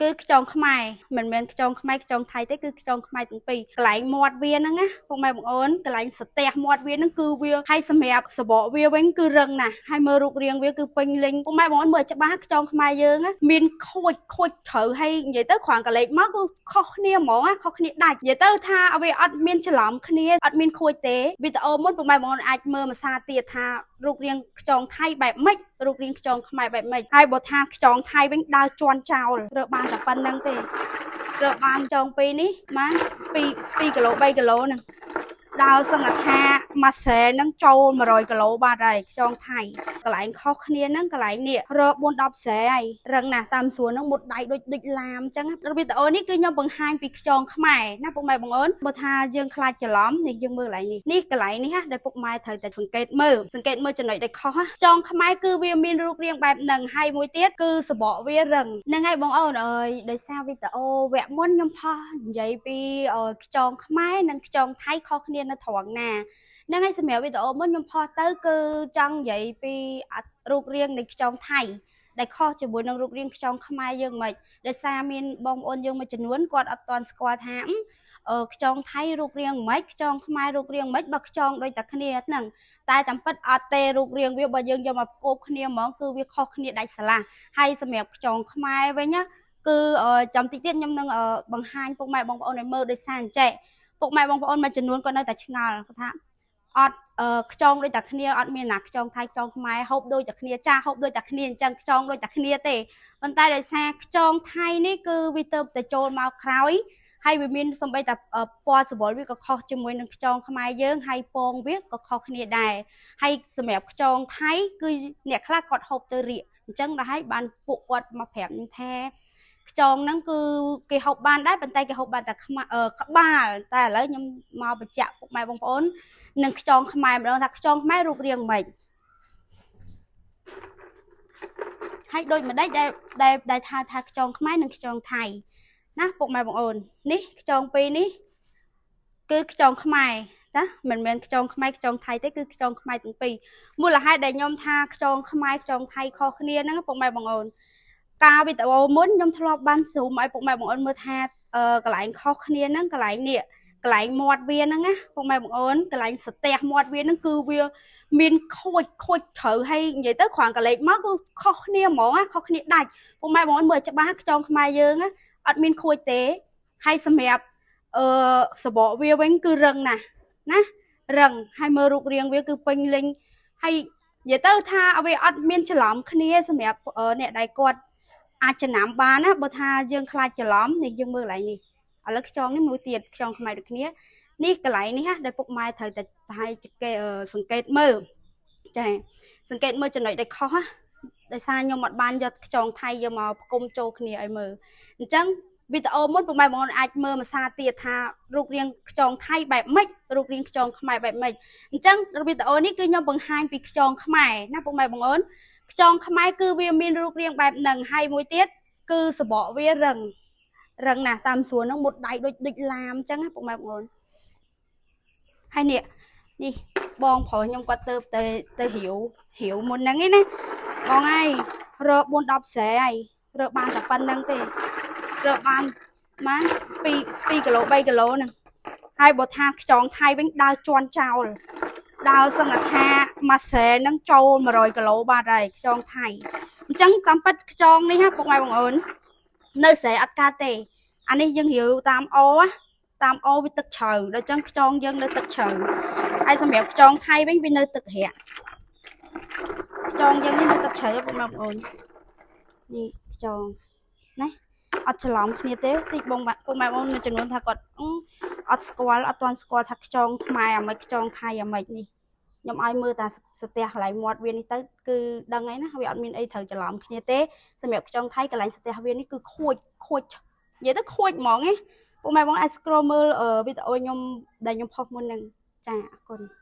គឺខ្យងខ្មែរមិនមែនខ្យងខ្មែរខ្យងថៃទេគឺខ្យងខ្មែរទាំងពីរកន្លែងមាត់វាហ្នឹងណាពុកម៉ែបងអូនកន្លែងស្ទះមាត់វាហ្នឹងគឺវាហើយសម្រាប់សបកវាវិញគឺរឹងណាស់ហើយមើលរូបរាងវាគឺពេញលេញពុកម៉ែបងអូនមើលច្បាស់ខ្យងខ្មែរយើងណាមានខូចខូចជ្រៅហើយនិយាយទៅគ្រាន់កលេចមកគឺខុសគ្នាហ្មងណាខុសគ្នាដាច់និយាយទៅថាវាអត់មានច្រឡំគ្នាអត់មានខូចទេវីដេអូមុនពុកម៉ែបងអូនអាចមើលមួយសារទៀតថារូបរាងខ្យងថៃបែបម៉េចរូបរាងខ្យងខ្មែរបែបម៉េចហើយបើថាខ្យងថៃវិញដើរជន់ចោលរើបានតែប៉ុណ្្នឹងទេរើបានចងពីរនេះបាន2គីឡូ3គីឡូហ្នឹងដើរសង្កថាមួយស្រែហ្នឹងចូល100គីឡូបាត់ហើយខ្យងថៃកន្លែងខុសគ្នាហ្នឹងកន្លែងនេះរើ4 10ស្រែហើយរឹងណាស់តាមស្រួលហ្នឹងមុតដៃដូចឡាមអញ្ចឹងវីដេអូនេះគឺខ្ញុំបង្ហាញពីខ្យងខ្មែរណាពុកម៉ែបងអូនបើថាយើងខ្លាចច្រឡំនេះយើងមើលកន្លែងនេះនេះកន្លែងនេះណាដែលពុកម៉ែត្រូវតែសង្កេតមើលចំណុចដែលខុសខ្យងខ្មែរគឺវាមានរូបរាងបែបហ្នឹងហើយមួយទៀតគឺសបកវារឹងហ្នឹងហើយបងអូនអើយដោយសារវីដេអូវគ្គមុនខ្ញុំផុសនិយាយពីខ្យងខ្មែរនិងខ្យងថៃខុសគ្នានៅត្រង់ណាហ្នឹងហើយសម្រាប់វីដេអូមុនខ្ញុំផុសទៅគឺចង់និយាយពីរូបរាងនៃខ្យងថៃដែលខុសជាមួយនឹងរូបរាងខ្យងខ្មែរយើងមិនដោយសារមានបងប្អូនយើងមួយចំនួនគាត់អត់ទាន់ស្គាល់ថាខ្យងថៃរូបរាងមិនខ្យងខ្មែររូបរាងមិនបើខ្យងដូចតែគ្នាហ្នឹងតែតាមពិតអត់ទេរូបរាងវាបើយើងយកមកផ្គប់គ្នាហ្មងគឺវាខុសគ្នាដាច់ស្រឡះហើយសម្រាប់ខ្យងខ្មែរវិញណាគឺចាំតិចទៀតខ្ញុំនឹងបង្ហាញពុកម៉ែបងប្អូនឲ្យមើលដោយសារអញ្ចេះពុកម៉ែបងប្អូនមួយចំនួនគាត់នៅតែឆ្ងល់គាត់ថាអត់ខ្យងដូចតែគ្នាអត់មានណាខ្យងថៃខ្យងខ្មែរហូបដូចតែគ្នាចាហូបដូចតែគ្នាអញ្ចឹងខ្យងដូចតែគ្នាទេប៉ុន្តែដោយសារខ្យងថៃនេះគឺវាទៅតែចូលមកក្រោយហើយវាមានសំបីតែពណ៌សវលវាក៏ខុសជាមួយនឹងខ្យងខ្មែរយើងហើយពងវាក៏ខុសគ្នាដែរហើយសម្រាប់ខ្យងថៃគឺអ្នកខ្លះគាត់ហូបទៅរាកអញ្ចឹងដល់ហើយបានពួកគាត់មកប្រាប់ខ្ញុំថាខ្យងហ្នឹងគឺគេហូបបានដែរប៉ុន្តែគេហូបបានតែក្បាលតែឥឡូវខ្ញុំមកបញ្ជាក់ពុកម៉ែបងប្អូននឹងខ្យងខ្មែរម្ដងថាខ្យងខ្មែររូបរាងម៉េចហើយដូចម្ដេចដែលថាខ្យងខ្មែរនិងខ្យងថៃណាពុកម៉ែបងប្អូននេះខ្យងពីរនេះគឺខ្យងខ្មែរណាមិនមែនខ្យងខ្មែរខ្យងថៃទេគឺខ្យងខ្មែរទាំងពីរមូលហេតុដែលខ្ញុំថាខ្យងខ្មែរខ្យងថៃខុសគ្នាហ្នឹងពុកម៉ែបងប្អូនកាលវីដេអូមុនខ្ញុំធ្លាប់បានស៊ូមឲ្យពុកម៉ែបងប្អូនមើលថាកន្លែងខុសគ្នាហ្នឹងកន្លែងនេះកន្លែងមាត់វាហ្នឹងណាពុកម៉ែបងប្អូនកន្លែងស្ទះមាត់វាហ្នឹងគឺវាមានខូចខូចជ្រៅហើយនិយាយទៅគ្រាន់កលេចមកគឺខុសគ្នាហ្មងណាខុសគ្នាដាច់ពុកម៉ែបងប្អូនមើលច្បាស់ខ្យងខ្មែរយើងណាអត់មានខូចទេហើយសម្រាប់សបកវាវិញគឺរឹងណាស់ណារឹងហើយមើលរូបរាងវាគឺពេញលេញហើយនិយាយទៅថាវាអត់មានច្រឡំគ្នាសម្រាប់អ្នកដែលគាត់អាចចំណាំបានណាបើថាយើងខ្លាចច្រឡំនេះយើងមើលកន្លែងនេះឥឡូវខ្យងនេះមួយទៀតខ្យងខ្មែរដូចគ្នានេះកន្លែងនេះណាដែលពុកម៉ែត្រូវតែឲ្យគេសង្កេតមើលចាសង្កេតមើលចំណុចដែលខុសណាដោយសារខ្ញុំអត់បានយកខ្យងថៃយកមកផ្គុំចូលគ្នាឲ្យមើលអញ្ចឹងវីដេអូមុនពុកម៉ែបងប្អូនអាចមើលមួយសារទៀតថារូបរាងខ្យងថៃបែបម៉េចរូបរាងខ្យងខ្មែរបែបម៉េចអញ្ចឹងវីដេអូនេះគឺខ្ញុំបង្ហាញពីខ្យងខ្មែរណាពុកម៉ែបងប្អូនខ្យងខ្មែរគឺវាមានរូបរាងបែបហ្នឹងហើយមួយទៀតគឺសបកវារឹងរឹងណាស់តាមស្រួលហ្នឹងមុតដៃដូចឡាមអញ្ចឹងណាពុកម៉ែបងប្អូនហើយនេះនេះបងប្រុសខ្ញុំគាត់ទៅទៅរាវមុនហ្នឹងឯណាបងហើយរើ4 10ស្រែហើយរើបានតែប៉ុណ្្នឹងទេរើបាន2គីឡូ3គីឡូហ្នឹងហើយបើថាខ្យងថៃវិញដើរជន់ចោលដើរសង្កថាមួយស្រែហ្នឹងចូល100គីឡូបាត់ហើយខ្យងថៃអញ្ចឹងតាមពិតខ្យងនេះណាពុកម៉ែបងប្អូននៅស្រែអត់កើតទេអានេះយើងរាវតាមអូតាមអូវាទឹកជ្រៅដល់ចឹងខ្យងយើងនៅទឹកជ្រៅហើយសម្រាប់ខ្យងថៃវិញវានៅទឹករាក់ខ្យងយើងនេះនៅទឹកជ្រៅពុកម៉ែបងប្អូននេះខ្យងណាអត់ច្រឡំគ្នាទេតិចបងពុកម៉ែបងមួយចំនួនថាគាត់អត់ស្គាល់អត់ទាន់ស្គាល់ថាខ្យងខ្មែរអាម៉េចខ្យងថៃអាម៉េចនេះខ្ញុំឲ្យមើលតាស្ទះកន្លែងមាត់វានេះទៅគឺដឹងហើយណាវាអត់មានអីត្រូវច្រឡំគ្នាទេសម្រាប់ខ្យងថៃកន្លែងស្ទះវានេះគឺខូចខូចនិយាយទៅខូចហ្មងណាពុកម៉ែបងអាច scroll មើលវីដេអូខ្ញុំដែលខ្ញុំផុសមុនហ្នឹងចាអរគុណ។